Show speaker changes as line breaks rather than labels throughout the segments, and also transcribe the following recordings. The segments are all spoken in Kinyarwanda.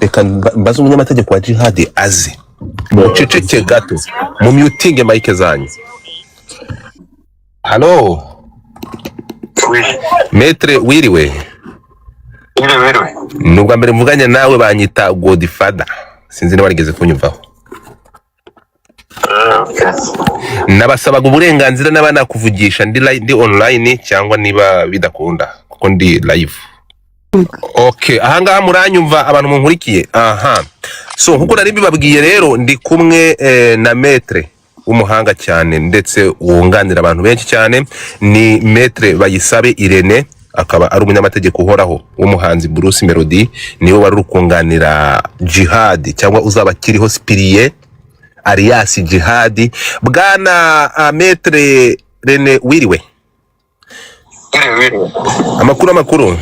Reka mbaze umunyamategeko wa Jihad aze. Muceceke gato, mu mutinge mic zanyu. Halo, maître, wiriwe?
Wiriwe, wiriwe.
Ni ubwa mbere mvuganye nawe. Banyita Godfather, sinzi niba warigeze kunyumvaho. Nabasabaga uburenganzira n'aba nakuvugisha ndi online cyangwa niba bidakunda kuko ndi live. Okay, ahangaha muranyumva, abantu munkurikiye? Aha, so nkuko nari mbibabwiye rero, ndi kumwe na maître w'umuhanga cyane ndetse wunganira abantu benshi cyane. Ni Maître Bayisabe Irene, akaba ari umunyamategeko uhoraho w'umuhanzi Bruce Melody. Niwe wari uri kunganira Jihad, cyangwa uzaba akiriho, Cyprien alias Jihad. Bwana Maître Rene, wiriwe?
Wiriwe, wiriwe.
Amakuru, amakuru?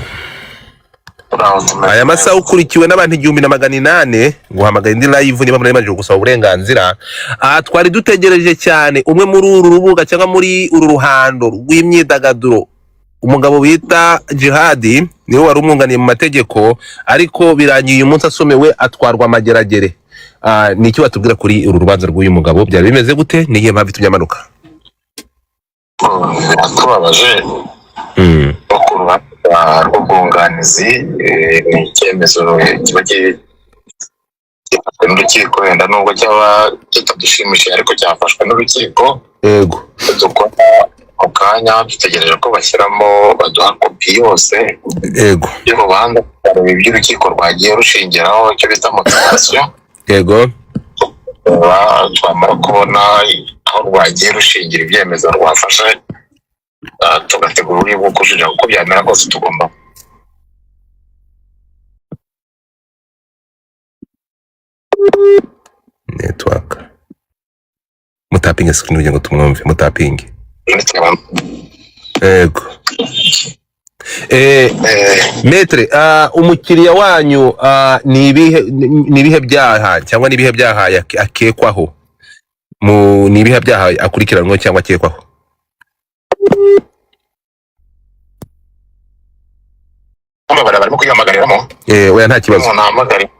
Uraho, tumeze
Aya masaha
neza.
ukurikiwe n'abantu 1800. Guhamagara indi live niba muri gusaba uburenganzira. Aha twari dutegereje cyane umwe muri uru rubuga cyangwa muri uru ruhando rw'imyidagaduro, umugabo bita Jihadi, niwe wari umwunganiye mu mategeko, ariko birangiye uyu munsi asomewe atwarwa Mageragere. Ni icyo batubwira kuri uru rubanza rw'uyu mugabo? Byari bimeze gute? Ni iyihe mpamvu itumye amanuka?
Biratubabaje no ku ruhande rw'ubwunganizi. Ni icyemezo kiba gifashwe n'urukiko, wenda nubwo cyaba kitadushimishije, ariko cyafashwe n'urukiko. Dukora mu kanya, dutegereje ko bashyiramo, baduha kopi yose y'urubanza, tukareba ibyo urukiko rwagiye rushingiraho, icyo bita motivation. Twamara kubona aho rwagiye rushingira ibyemezo rwafashe, tugategura uburyo bwo kujurira. Uko byamera kose tugomba
Network. Mutapinge screen kugira ngo tumwumve, mutapinge. Yego. Maître, umukiriya wanyu, ni ibihe byaha cyangwa ni ibihe byaha akekwaho? Mu ni ibihe byaha akurikiranweho cyangwa akekwaho?
Barimo kwihamagaramo.
Oya, nta kibazo.
Umuntu ahamagare.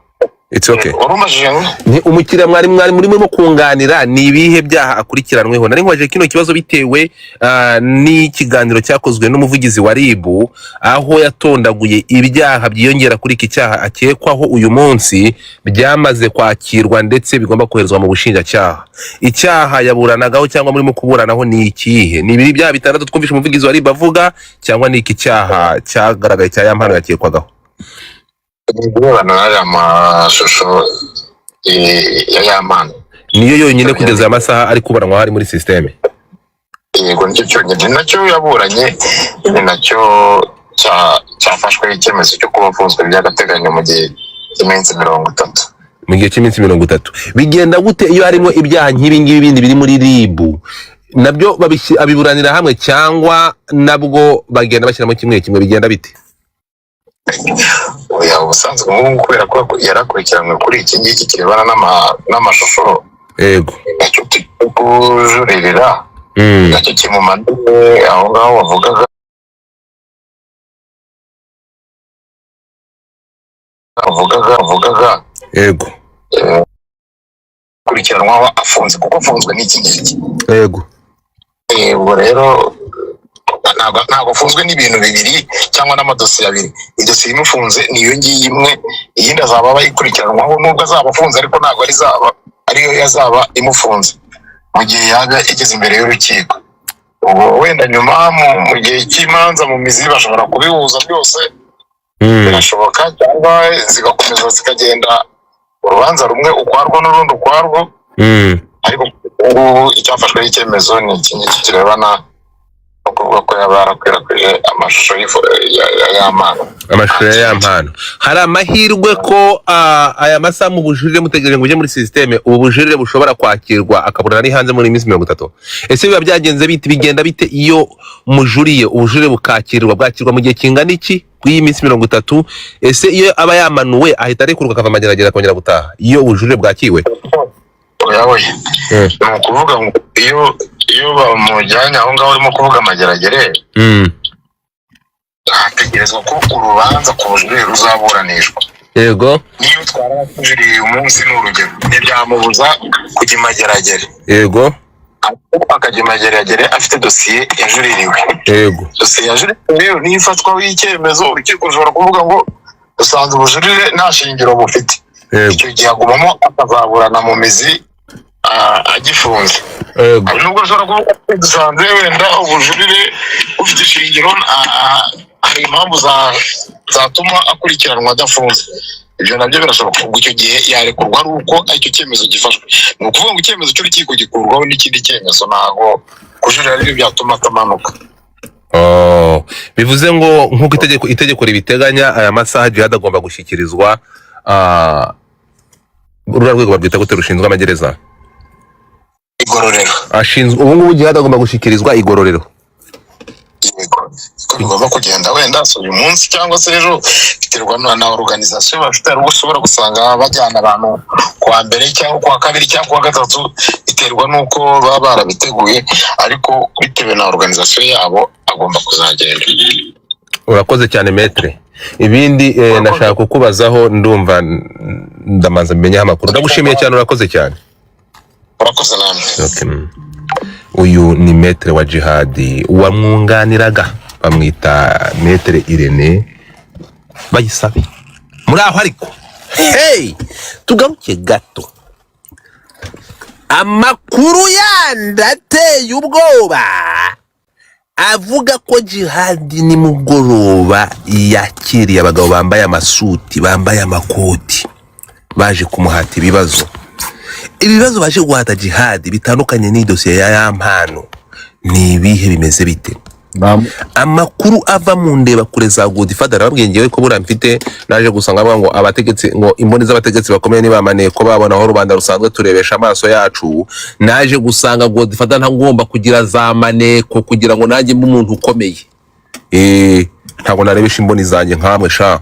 It's okay.
Wari umajije ngo
Ni umukiriya mwari murimo kunganira, ni ibihe byaha akurikiranweho? Nari nkubajije kino kibazo bitewe n'ikiganiro cyakozwe n'umuvugizi wa RIB, aho yatondaguye ibyaha byiyongera kuri iki cyaha akekwaho uyu munsi, byamaze kwakirwa ndetse bigomba koherezwa mu bushinjacyaha. Icyaha yaburanagaho cyangwa murimo kuburanaho ni ikihe? Ni ibiri byaha bitandatu twumvishe umuvugizi wa RIB avuga, cyangwa ni iki cyaha cyagaragaye cya Yampano yakekwagaho?
Ibirebana n'ariya mashusho ya Yampano.
Niyo yonyine kugeza aya masaha ari kuburanwa hari muri système?
Yego, nicyo cyonyine, ni nacyo yaburanye, ni nacyo cyafashweho icyemezo cyo kuba afunzwe by'agateganyo mu gihe cy'iminsi 30.
Mu gihe cy'iminsi 30. Bigenda gute iyo harimo ibyaha nk'ibi ngibi bindi biri muri RIB? Nabyo abiburanira hamwe cyangwa nabwo bagenda bashyiramo kimwe kimwe? Bigenda bite?
Oya, ubusanzwe nk'ubu kubera ko yarakurikiranwe kuri iki ngiki kirebana n'amashusho, nacyo tugiye kujuririra, nacyo kimumanuye aho ngaho wavugaga. Akurikiranwaho afunze, kuko afunzwe n'iki ngiki. Ubwo rero ntabwo afunzwe n'ibintu bibiri cyangwa n'amadosiye abiri. Idosiye imufunze ni iyo ngiyo imwe, iyindi azaba bayikurikiranwaho nubwo azaba afunze, ariko ntabwo arizaba ariyo yazaba imufunze mu gihe yaba igeze imbere y'urukiko. Ubwo wenda nyuma mu gihe cy'imanza mu mizi bashobora kubihuza byose. Birashoboka, cyangwa zigakomeza zikagenda urubanza rumwe ukwarwo n'urundi ukwarwo. Ariko ubu ngubu icyafashweho icyemezo ni iki ngiki kirebana no kuvuga ko yaba yarakwirakwije amashusho ya Yampano.
Amashusho ya Yampano. Hari amahirwe ko aya masaha mu bujurire mutegereje ngo ujye muri système, ubu bujurire bushobora kwakirwa akaburana ari hanze muri minsi 30? Ese biba byagenze bite, bigenda bite iyo mujuriye, ubujurire bukakirwa? Bwakirwa mu gihe kingana iki bw'iyi minsi 30? Ese iyo aba yamanuwe ahita arekurwa akava Mageragere akongera gutaha iyo ubujurire bwakiwe?
Oya, oya. Ni ukuvuga ngo iyo bamujyanye aho ngaho urimo kuvuga Mageragere, hategerezwa ko urubanza ku bujurire ruzaburanishwa.
Yego.
Niyo utwara yakujuriye uyu munsi, ni urugero, ntibyamubuza kujya imageragere. Ariko akajya imageragere afite dosiye yajuririwe. Dosiye yajuririwe rero niyo ifatwaho icyemezo. Urukiko rushobora kuvuga ngo dusanze ubujurire nta shingiro bufite. Icyo gihe agumamo akazaburana mu mizi agifunze. Hari nubwo ashobora kuvuga ati dusanze wenda ubujurire bufite ishingiro, hari impamvu zatuma akurikiranwa adafunze, ibyo nabyo birashoboka. Ubwo icyo gihe yarekurwa ari uko icyo cyemezo gifashwe. Ni ukuvuga ngo icyemezo cy'urukiko gikurwaho n'ikindi cyemezo, ntabwo kujurira aribyo byatuma atamanuka.
Oh, bivuze ngo nk'uko itegeko ribiteganya, aya masaha Jihad agomba gushyikirizwa ruriya rwego barwita gute rushinzwe amagereza?
Igororero.
Ashinzwe ubu ngubu Jihad agomba gushyikirizwa igororero.
Yego, ko bigomba kugenda wenda si uyu munsi cyangwa se ejo, biterwa na organisation bafite. Hari ubwo ushobora gusanga bajyana abantu kuwa mbere cyangwa kuwa kabiri cyangwa kuwa gatatu, biterwa n'uko baba barabiteguye, ariko bitewe na organisation yabo agomba kuzagenda.
Urakoze cyane, maître. Ibindi nashaka kukubazaho, ndumva ndamanza mmenyeho amakuru. Ndagushimiye cyane, urakoze cyane.
Urakoze namwe.
Okay. Uyu ni maître wa Jihadi wamwunganiraga, bamwita Maître Irene Bayisabe. Muri aho ariko, hey, tugaruke gato. Amakuru yandi ateye ubwoba avuga ko Jihadi nimugoroba yakiriye abagabo bambaye amasuti, bambaye amakoti, baje kumuhata ibibazo. Ibibazo baje guhata Jihadi bitandukanye n'idosiye ya Yampano ni ibihe? Bimeze bite? Amakuru ava mu ndeba kure za Godfather, arababwiye ngewe ko buriya mfite naje gusanga avuga ngo abategetsi, ngo imboni z'abategetsi bakomeye nibamaneye ko babona aho rubanda rusanzwe turebesha amaso yacu. Naje gusanga Godfather ntagomba kugira za maneko kugira ngo nanjye mbe umuntu ukomeye. Ntabwo narebesha imboni zanjye nkamwe sha.